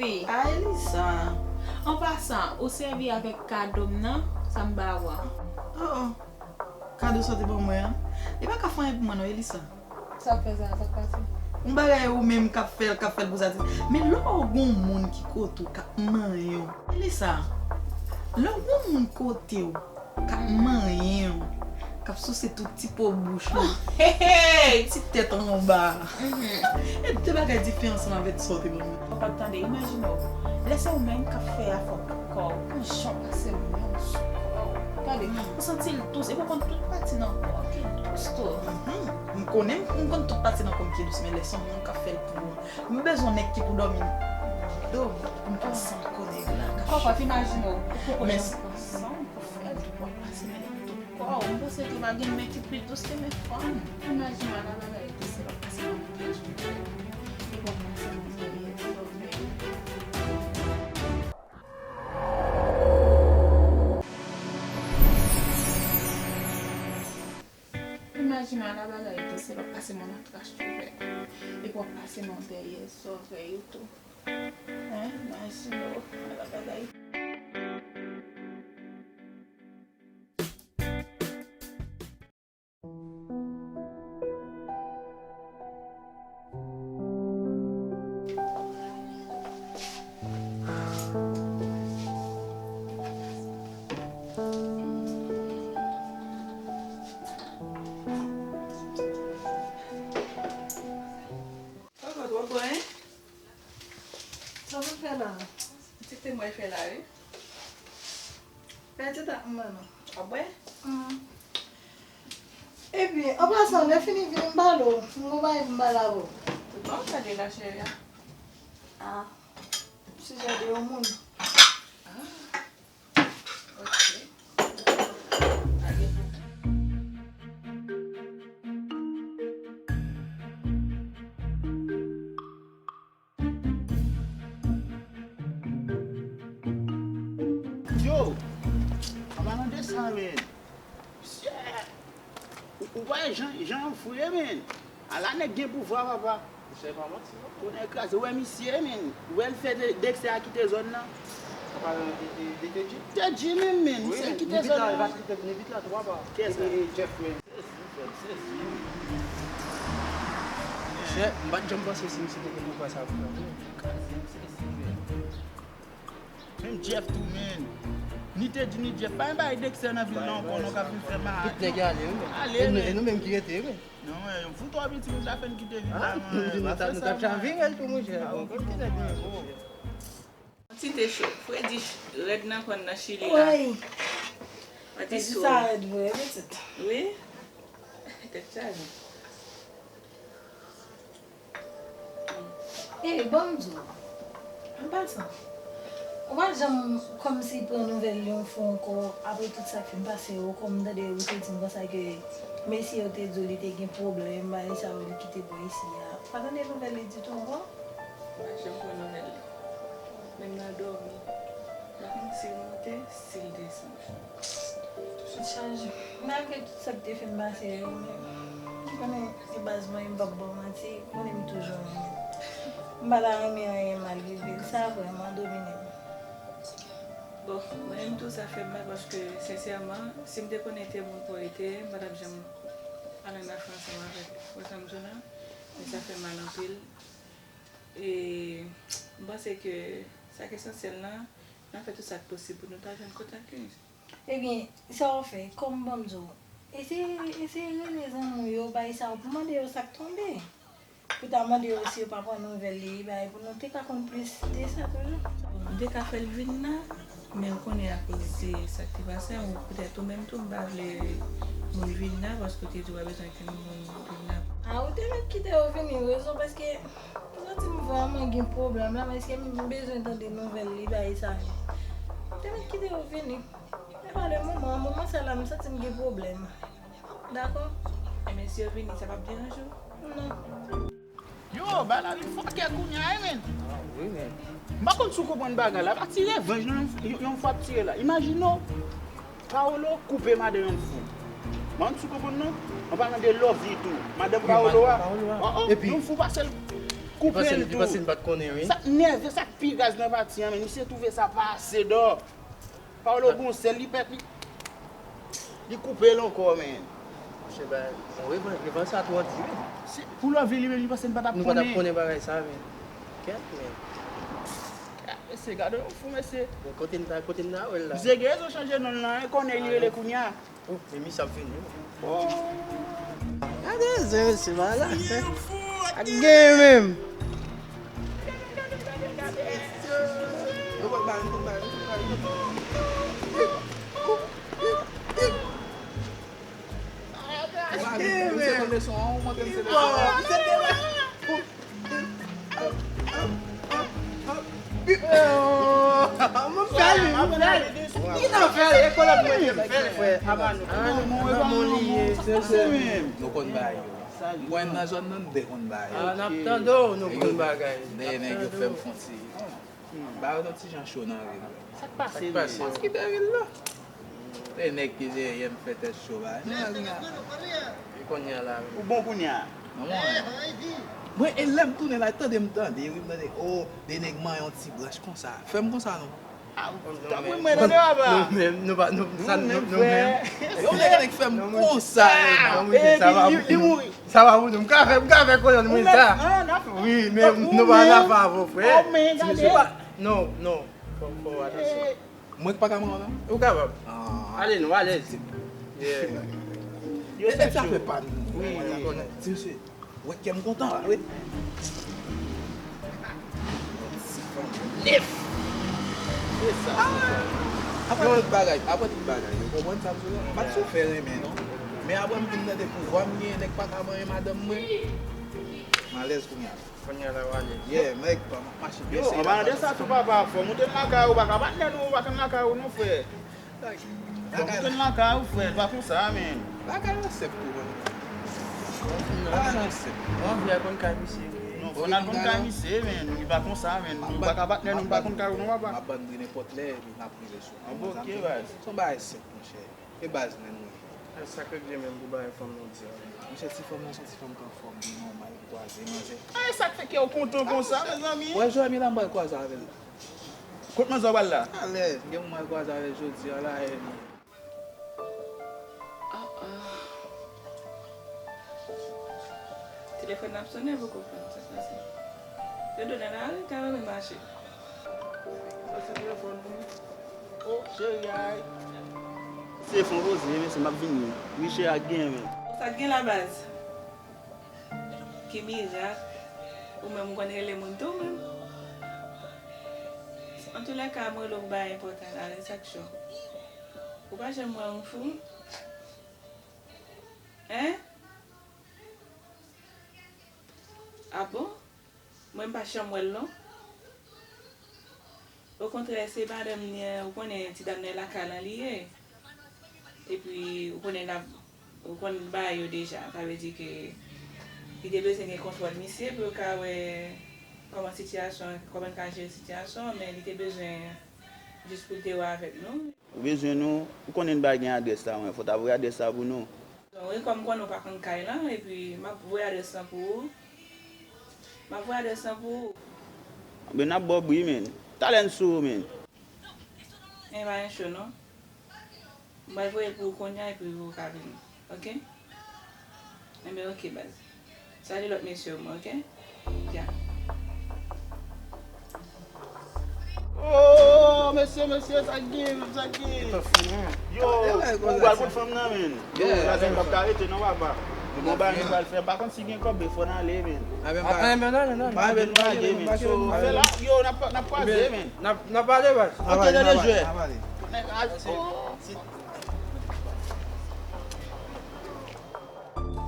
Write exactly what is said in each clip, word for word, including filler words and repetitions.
Wi. Ah, Elisa. An pasan, ou sèvi avèk kado m nan, sa m ba ou a. Oh, oh. Kado sa w te ban mwen an? Li pa ka fè anyen pou mwen non, Elisa. Sa k fè sa? Sa k pase? Yon bagay ou menm k ap fè l, k ap fè l pou sa ti. Men lè w gon moun ki kote w k ap manyen w. Elisa, lè w gon moun kote w k ap manyen w, k ap souse tout ti po bouch ou, hey, hey, ti tèt anba. Mhm. E de bagay diferan ansanm avèk sa w te ban mwen. Ou p ap tande, imajine w. Lè se ou menm k ap fè afè w pou kò w, yon jan w pase men w sou kò w. Tande, ou santi l dous, epi w konn tout pati nan kò w ki dous tou. Mhm. M konnen, m konn tout pati nan kò m ki dous, men lè se yon moun k ap fè l pou ou. M bezwen nèg ki pou dòmi nan do m, pou m pa santi kò nèg la. Papa, imajine w, ou poko janm pran san w pou fè l, w ap pase men nan tout kò w. M panse ke pa gen men ki pi dous ke men fanm. Imajine w ala bagay dous, se pa pase nan tout kò w. Ou konprann sa m di a, Imajine w ala bagay tou, se l ap pase men w nan tras cheve, epi w ap pase men w dèyè zòrèy ou tou. Hein, imajine w ala bagay. Papa, w ap bwè, hein? Sa w ap fè la? Ti te mwen fè la, wi. Pèdi dat mwen non. W ap bwè? Mm. Epi, an pasan, lè fini vini m pale w, m gon bagay pou m pale avè w. Bon, sa degaje a. Ah, sijè de yon moun. Ah, ok. Yo! An palan de sa, men. Misye! Ou, ou pa wè jan, jan yo fou ye, men. Ala nèg gen pouvwa, papa. Misye pa manti, non. Tonnè kraze, ou wè misye, men. Ou wè l fè de, Dexter a kite zòn nan. An palan de, de, de Teddy? Teddy menm, men. Wi, misye kite zòn nan. Li vit la, li vit la, tou, papa. Kiyès la? E, e, Jeff, men. Monchè, m pa t janm panse si misye te gen pouvwa sa pou fè vre. Menm Jeff tou, men. Ni Teddy, ni Jeff. Pa gen bagay Dexter nan vil la ankò, non, k ap vin fè mal. Tout nèg ale, wi. Ale, men. E nou menm ki rete, wi. Non, men, yon fout twò piti pou ta fè n kite vil la, non, men. Nou t ap chavire l tou, monchè. Bon, kòm ki nèg nou ye, monchè. Yon ti te cho. Fredi ch-, rèd nan kòn nan Chili la. Woy! Yon ti cho. Sa rèd vre, pitit. Wi. Tèt chaje. Ey, ban m di w. An pasan, ou pa t janm kòmsi pran nouvèl li yon fwa ankò, apre tout sa k fin pase yo, kòm m tande ou te di m konsa ke mesye yo te di w li te gen pwoblèm, bagay sa yo, li kite bò isi a. Ou pa tande nouvèl li ditou ankò? M pa janm pran nouvèl li. Menm nan dòmi, m pa konn si l monte, si l desann. Tèt chaje. Malgre tout sa k te fin pase yo, men, ou konnen, se baz mwen, m p ap ba w manti, ou konnen m toujou renmen l. M pa ta renmen anyen mal rive l, sa vrèman domine m. Bon, mwen menm tou, sa fè m mal paske, sensèman, si m te konnen te moun pou l te, m pa t ap janm al an afè ansanm avèk ou. Ou wè sa m di w la? Men sa fè m mal anpil. E m panse ke sa k esansyèl la, n a fè tout sa k posib pou nou ta jwenn kontak li. Ebyen, sa w fè, kòm ban m di w, eseye, eseye rele zanmi w yo, bay sa yo, pou mande yo sa k tonbe. Pou ta mande yo si yo pa pran nouvèl li, bay, pou nou te ka konn plis de sa toujou. M te ka fè l vin la, men ou konnen akoz de sa k te pase a, ou petèt ou menm tou, m pa vle moun vin la, paske w te di w pa bezwen ke moun vin la. A, ou te mèt kite yo vini, rezon, paske m santi m vrèman gen pwoblèm la, paske m bezwen tande nouvèl li, bay sa yo. Ou te mèt kite yo vini. E pa le moman, moman sa la, m santi m gen pwoblèm. Dakò? Ebyen, si yo vini, sa p ap deranje w? Non. Yo, bagay la vin fòkè kounye a, wi, men. Ah, wi, men. M pa konn si w konprann bagay la. Pa ti revanj, non, yon, yon fwa ap tire la. Imajine w, Paolo koupe madanm yon fou. M pa konn si w konprann, non. An palan de Lovely tou. Madanm Paolo a. Paolo a. Oh, oh, epi yon fou pase l. Koupe l tou. Li panse m pa t konnen, wi. Sa k nève, sa k pi raz nan pati an, men misye twouve sa pa ase dò. Paulo Gonçalves, li pèt, li, li koupe l ankò, men. Monchè, ba, bon, revanj, revanj sa twò di, wi. Se, pou lòvi li menm, li panse n pa t ap konnen. Nou pa t ap konnen bagay sa, men. Kèt, men. Mesye, gade yon fou, mesye. Bon, kote n ta, kote n ta wè l la? Misye gen rezon chanje non l lan, e konnen li rele kounye a. Oh, men misye ap vini. Oh. Gade zen, mesye, ba la. Ak gen menm. Mwen fè li, mwen fè li. Li nan fè li, e kolèg mwen ye, m fè li, frè. Aba nou. Ah, non, non, non, li ye. Se, se menm. Nou konn bay yo. Mwen nan zòn nan, nou te konn bay yo. Ah, n ap tande w, nou konn bagay. Dèyè nèg yo fè m fon ti. Ba yo yon ti jan cho nan vil. Sa k pase, menm? Sa k pase? Mwen kite vil la. E nèg ki dèyè m fè tèt cho ba. E kounye a la. Ou bon kounye a? Non, mwen. Mwen, e lè m tounen la, tande m tande, wi, m tande, oh, de nèg manyen yon ti branch konsa. Fè m konsa, non. Ah, tanpri, mwen tande, papa. Nou menm, nou pa, nou, sa, nou, nou menm. Yon nèg, nèg fè m konsa, non, mwen, sa va pou nou. Sa va pou nou. M ka fè, m ka fè kolòn mwen sa. Wi, men nou pa nan afè avè w, frè. Non, non. Fò, fò, atansyon. Mwen ki pa ka manyen w la? Ou kapab. Ah. Ale nou, alèz. Yeah. Yo, e, e sa fè pa nou. Wi, wi. Ti mesye, wè kè m kontan la, wi. Nèf. Se sa. Ah. Apre tout bagay, apre tout bagay, ou konprann sa m di w la? M pa t sou fè renmen, non. Men apre m vin tande pouvwa m genyen, nèg pa ka manyen madanm mwen. M alèz kounye a. Kounye a la w ale. Yeah, nèg pa m ap mache byen serye. Yo, an palan de sa tou, papa, fò moute n lakay ou, pa ka patnè nou, ou pa ka lakay ou non, frè. Fò moute n lakay ou, frè, pa konsa, men. Lakay lan senp tou, men. Lakay lan senp. Bon, frè, konn kay misye. Non, fò n al konn kay misye, men. Li pa konsa, men. Nou pa ka patnè nou, nou pa konn kay ou non, papa. M ap ban n bri nenpòt lè, epi n ap rive sou. Ah, bon, ok, baz. Se yon bagay senp, monchè. E baz, men, wi. E sa k regle menm pou bagay fanm nan di a? Monchè, ti fanm nan se yon ti fanm k anfòm, li nòmal, li kwaze, manzè. A, e sa k fè kè w kontan konsa, mezanmi? Wè, Joëmy la, m pral kwaze avè l la. Kot manzè w pral la? Alèz, gen moun m pral kwaze avè l jodi a la, e. Ah, ah. Telefòn nan ap sonnen, poko pran, sa k pase? Yo donnen lari, ka renmen mache. Pase telefòn pou mwen. Oh, cheri, ay. Se fon poze, men se m ap vini. Wi, cheri, ak gen, men. Sa k gen la, baz? Ki mirak, ou menm ou konn rele moun tou, menm? Antoulèka, m rele w pou bagay enpòtan la, wi, sa k cho? Ou pa janm wè m fou? Hein? Ah bon? Mwen m pa janm wè l non. Okontrè, se madanm li an, ou konnen ti dam nan e lakay lan li ye. Epi, ou konnen n ap, ou konn bagay yo deja. Sa vle di ke li te bezwen gen kontwòl misye pou yo ka wè kòman sitiyasyon, kòman n ka jere sitiyasyon an, men li te bezwen jis pou l te wè avèk nou. Ou bezwen nou, ou konnen n pa gen adrès la, mwen, fò w ta voye adrès la pou nou. Wi, kòm m konnen w pa konn kay lan, epi m ap voye adrès lan pou ou. M ap voye adrès lan pou ou. Anben, n ap ba w bri, men. Talè n sou ou, men. Men pa gen cho, non. M pral voye l pou ou kounye a, epi ou ka vini. Oke? Enben, oke, baz. Salye lòt mesye yo, mwen, oke? Ya. Oh, mesye, mesye, sa k gen, sa k gen? Yo, ou pral kot fanm nan, men. Yo, la zen p ap ka rete, non, papa. Nou gon bagay nou pral fè. M pa konn si gen kòb, men fò n ale, men. Anben, n ale, men. So, fè la, yo, n ap, n ap kwaze, men. N ap, n ap pale, baz. Oke, tande jwè. Nèg al, oh.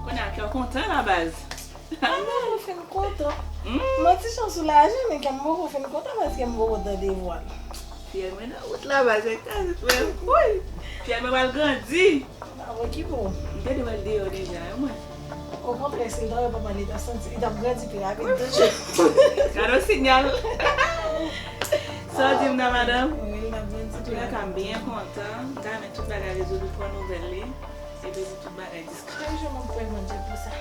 Kounye a kè w kontan la, baz. Ah, mwen fin kontan. Hmm. Mwen ti jan soulaje, men kè m poko fin kontan paske m poko tande vwa l. Fyèl mwen nan wout la, baz, mwen kraze frè m. Woy! Fyèl mwen pral grandi. Ah, mwen ki bon. M te di w al deyò deja, wi, mwen. Okontrè, si l ta wè papa l, li t ap santi, li t ap grandi pi rapid toujou. Gade yon sinyal. Sa w di m nan, madanm? Wi, l t ap grandi pi rapid. Antouka, m byen kontan. M ta renmen tout bagay rezoud pou pran nouvèl li. Epi pou tout bagay diskrè. Chak jou m ap priyè Bondye pou sa.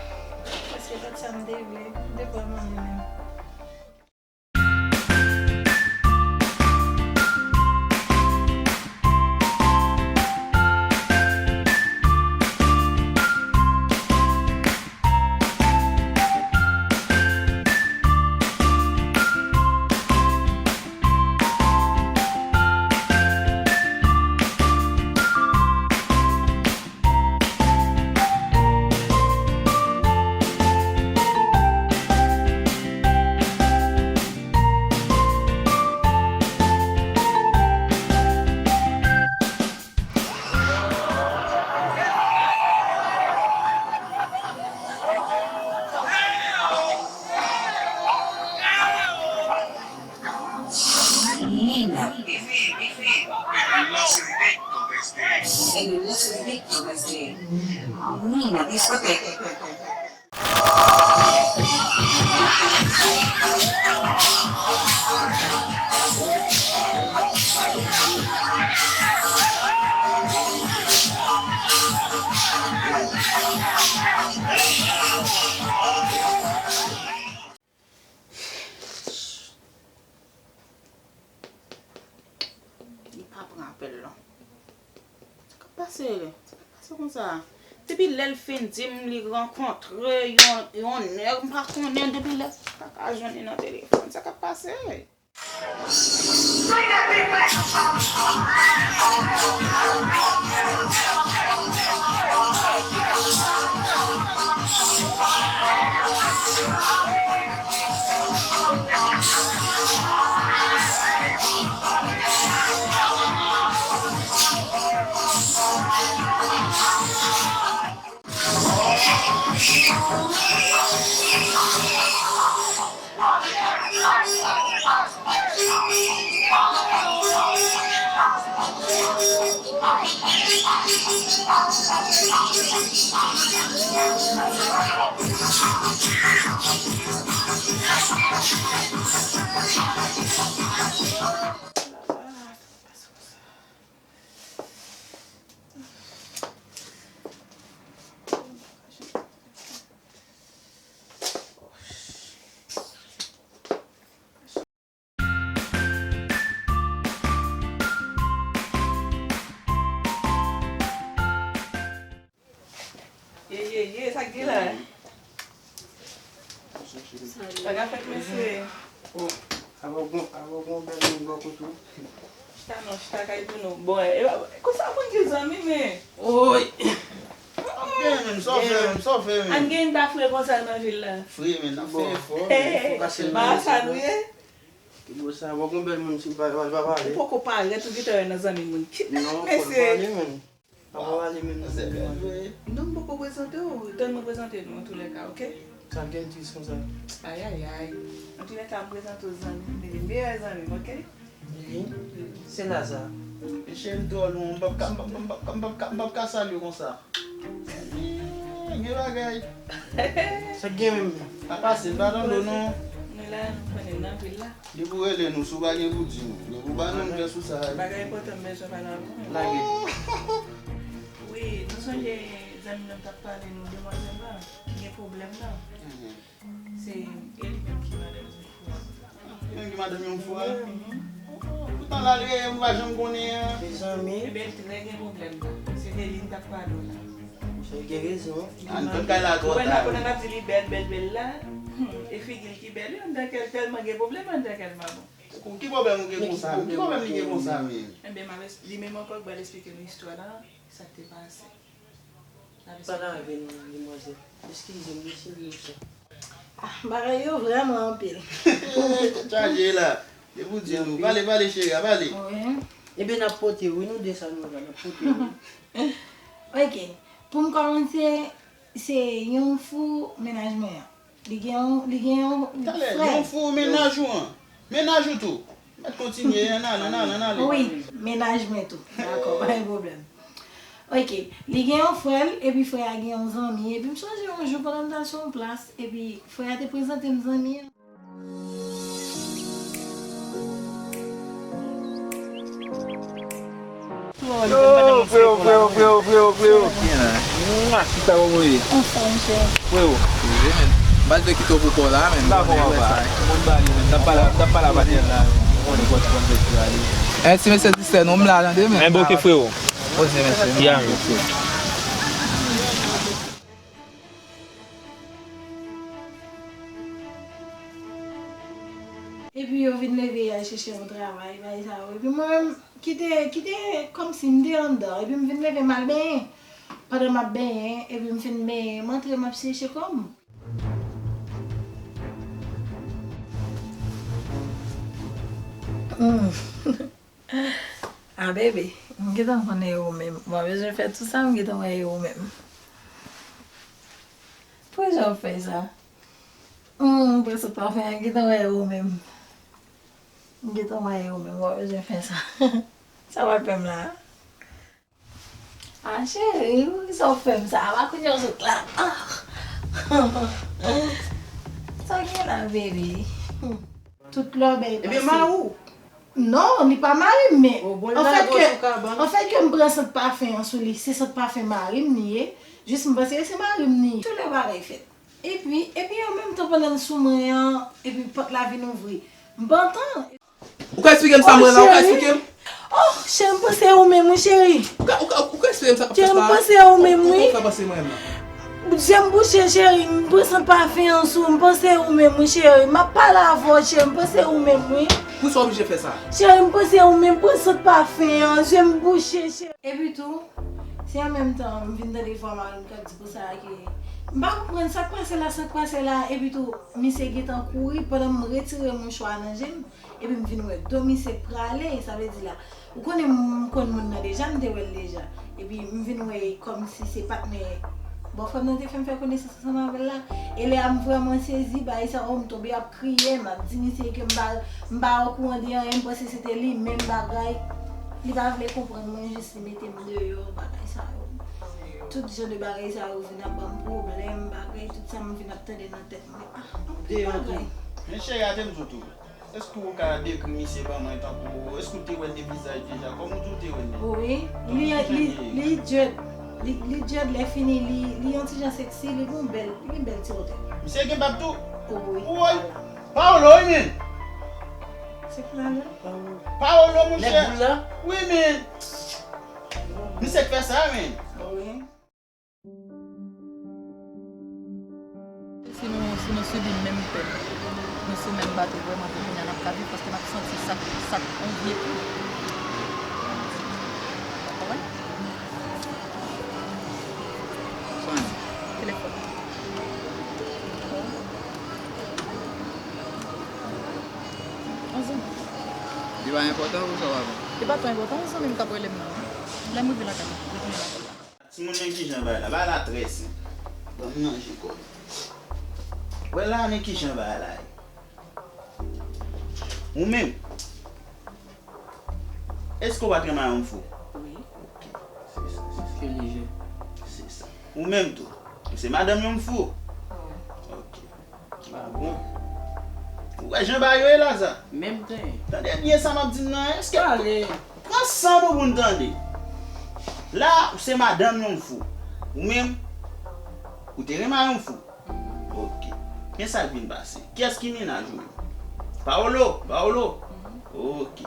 Paske se sa m te vle. M te kwè manmi menm. Nina. En el selecto desde Nina Discoteca. Li pa pran apèl lan. Sa k ap pase? Sa k ap pase konsa? Depi lè l fin di m li rankontre yon, yon nèg, m pa konnen depi lè, m pa ka jwenn li nan telefòn. Sa k ap pase? Ye, ye, ye, sa k gen la? Sa ka fèt, mesye? Oh, avè w gon, avè w gon bèl moun bò kote w. Chita non, chita kay pou nou. Bon, e, e, konsa moun ki zanmi, men. Oy! Ap gen menm, sa w fè menm, sa w fè menm. Ann gen ta fre konsa nan vil la. Fre, men, n ap fè efò, men fò kase nan sa nou ye. Ki bo sa, avè w gon bèl moun, si pa, pa, pa pale. Ou poko parèt, ou gentan wè nan zanmi moun. Kit mesye. Non, fò l pale, menm. Apa w ale menm nan se bèl vre. Non, m poko prezante w. Tann mwen prezante nou antoulèka, oke? Sa gen tris konsa. Ayayay. Antoulèka, m prezante w zanmi m, li meyè zanmi m, oke? Wi. Se Laza. Mesye, m twò lwen, m p ap ka, m p ap, m p ap, m p ap ka, m p ap ka salye w konsa. Ih, gen bagay. Sa gen menm? Pa pase, m pa tande w non. Nou la, nou konnen nan vil la. Depi w rele nou, si w pa gen pou di nou, depi w pa nou, nou gen sou sa. Bagay enpòtan m bezwen pale avè w. Lage. Wi, nou sonje zanmi nou t ap pale nou demwazèl la, ki gen pwoblèm nan. Mhm. Se, e li menm ki madanm yon fou a. Li menm ki madanm yon fou a? Mhm. Poutan l al reyèl, m pa janm konnen an. Mezanmi. Ebyen, l trè gen pwoblèm nan. Se de li m t ap pale w la. Misye gen rezon. Ann, tout kay la twò ta. Ou wè nan kote n ap di li bèl, bèl, bèl la, hmm, e figi l ki bèl, wi, anndan kè l tèlman gen pwoblèm anndan kè l, manman. Ki pwoblèm ou gen konsa? Ki pwoblèm li gen konsa, men? Enben, m ap es-, li menm ankò ki pral esplike nou istwa la, sa k te pase. Pale avè nou, demwazèl. Eskize m, wi, se inosan. Ah, bagay yo vrèman anpil. Tèt chaje la. Depi w di nou, pale, pale, cheri a, pale. Wi. Ebyen, n ap pote, wi, nou de sa nou la, n ap pote, wi. Ok. Pou m kòmanse, se yon fou mennaj mwen an. Li gen yon, li gen yon frè. Talè, yon fou mennaj ou an. Mennaj ou tou. Mèt kontinye, ann ale, ann ale, ann ale. Wi, mennaj mwen tou. Dakò, pa gen pwoblèm. Ok, li gen yon frè l, epi frè a gen yon zanmi, epi m sonje yon jou pandan m t al sou yon plas, epi frè a te prezante m zanmi an. Yo, frewo, frewo, frewo, frewo, frewo. Mwa, ki sa w voye? Anfòm, chè. Frewo. Rive, men. M pral te kite w pou kò la, men. Dakò, papa. Moun ba li, men. N ap pale, n ap pale a patnè la. Ou konnen kòman ti konn fè ti ale. Eh, ti mesye Distè, non, m la, tande, men. Eh, bon, ok, frewo. Poze, mesye. Ya, men. Epi yo vin leve y al chèche yon travay, bagay sa yo. Epi mwen menm, kite, kite kòmsi m te anndan. Epi m vin leve m al benyen. Pandan m ap benyen, epi m fin benyen, m antre m ap seche kò m. Hmm. Ah, bebe, m gentan konnen e ou menm. Mwen bezwen fè tout sa, m gentan wè e ou menm. Pou jan w fè sa? Hmm, prensip pafen an gentan wè e ou menm. M gentan maye ou menm, ou pa bezwen fè sa. Sa w ap fè m la? Ah, cheri, poukisa w fè m sa? A pa kounye a w sot la. Ah. Sa w gen la, baby? Tout lòbèy pase. Ebyen, mari w? Non, li pa mari m, men anfèt ke, anfèt ke m pran sant pafen an sou li, se sant pafen mari m li ye. Jis m panse se mari m li ye. Tout lè bagay fèt. Epi, epi an menm tan pandan l sou mwen an, epi pòt la vin ouvri. M pantan. Ou ka eksplike m sa m wè la? Ou ka eksplike m? Oh, cheri, m panse ou menm, wi, cheri. Ou ka, ou ka, ou ka eksplike m sa k ap fèt la? Cheri, m panse ou menm, wi. Ou, ou, ou fè panse mwen menm la. Zye m bouche, cheri, m pran sant pafen an sou, m panse ou menm, wi, cheri. M ap pale avè w, cheri, m panse ou menm, wi. Poukisa w oblije fè sa? Cheri, m panse ou menm, pran sant pafen an, zye m bouche, cheri. Epi tou, se an menm tan, m vin tande vwa mari m k ap di konsa ke, m pa konprann sa k pase la, sa k pase la, epi tou, misye gentan kouri pandan m retire mouchwa nan je m, epi m vin wè do misye prale, sa vle di la, ou konnen m konn moun nan deja, m te wè l deja, epi m vin wè kòmsi se patnè bòfrè m nan te fè m fè konesans ansanm avè l la, e lè a m vrèman sezi, bagay sa yo, m tonbe ap kriye, m ap di misye ke m pa, m pa okouran de anyen, m panse se te li menm bagay, li pa vle konprann mwen, jis li mete m deyò, bagay sa yo. Tout jan de bagay sa yo vin ap ban m pwoblèm, bagay, tout sa m vin ap tande nan tèt mwen. Ah, anpil bagay. Men cheri, a te m di w tou. Èske w ka dekri misye ban mwen tankou, èske w te wè l de vizaj deja? Kòm ou di w te wè l. Wi, li, li, li idyòt. Li, li idyòt, lè fini, li, li yon ti jan seksi, li gon bèl, li gen bèl ti wotè. Misye gen bab tou? Wi. Woy! Paolo, wi, men! Se ki la, la? Paolo, monchè! Nèg boul la? Wi, men! Misye k fè sa, men! Wi. Si nou, si nou sibi menm pèn, nou sou menm bato, vrèman, pou kounye a n ap ka viv, paske n ap santi sa k, sa k on vye kou. Ou konprann? Sonn. Telefòn. On zanmi. Li pa enpòtan pou sa w ap. Li pa twò enpòtan, on zanmi m k ap rele m nan. Lè m rive lakay mwen, m retounen lakay la. Timoun, men kijan bagay la, bagay la trè senp. Ban m manje kò m. Wè la, men kijan bagay la ye. Ou menm, èske w pa t renmen yon fou? Wi. Ok, se sa, se sa. Ke li je. Se sa. Ou menm tou, se madanm yon fou? Wi. Ok. Ah bon? Ou wè jan bagay yo ye la sa? Menm tan. Tande byen sa m ap di n nan, èske... Pale. Pran san nou pou n tande. La, ou se madanm yon fou. Ou menm, ou te renmen yon fou. Ok. Men sa k vin pase. Kiyès ki mennaj ou menm? Paolo, Paolo. Ok.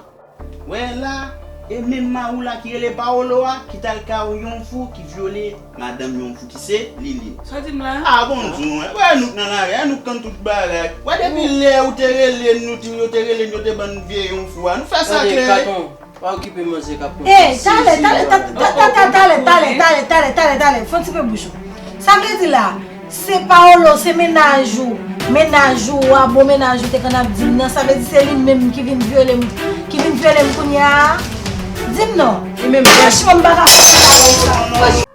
Wè la, e menm mari w la ki rele Paolo a, ki t al kay yon fou, ki vyole madanm yon fou, ki se Liline. Sa w di m la? A bon, di w, wè nou k nan lari a, nou k konn tout bagay. Wè depi lè ou te rele n, nou te, yo te rele n, yo te ban n vye yon fou a, nou fè sa klè. Tande, Katon, pa okipe manzè k ap konn. Ey, talè, talè, ta-, ta-, ta-, ta-, talè, talè, talè, talè, talè, talè, fè yon ti pe bouch ou. Sa vle di la, se Paolo, se mennaj ou, mennaj ou a, bon mennaj ou te konn ap di m nan, sa vle di se li menm ki vin vyole m, ki vin vyole m kounye a? Di m non. Franchman, m pa ka konprann bagay sa.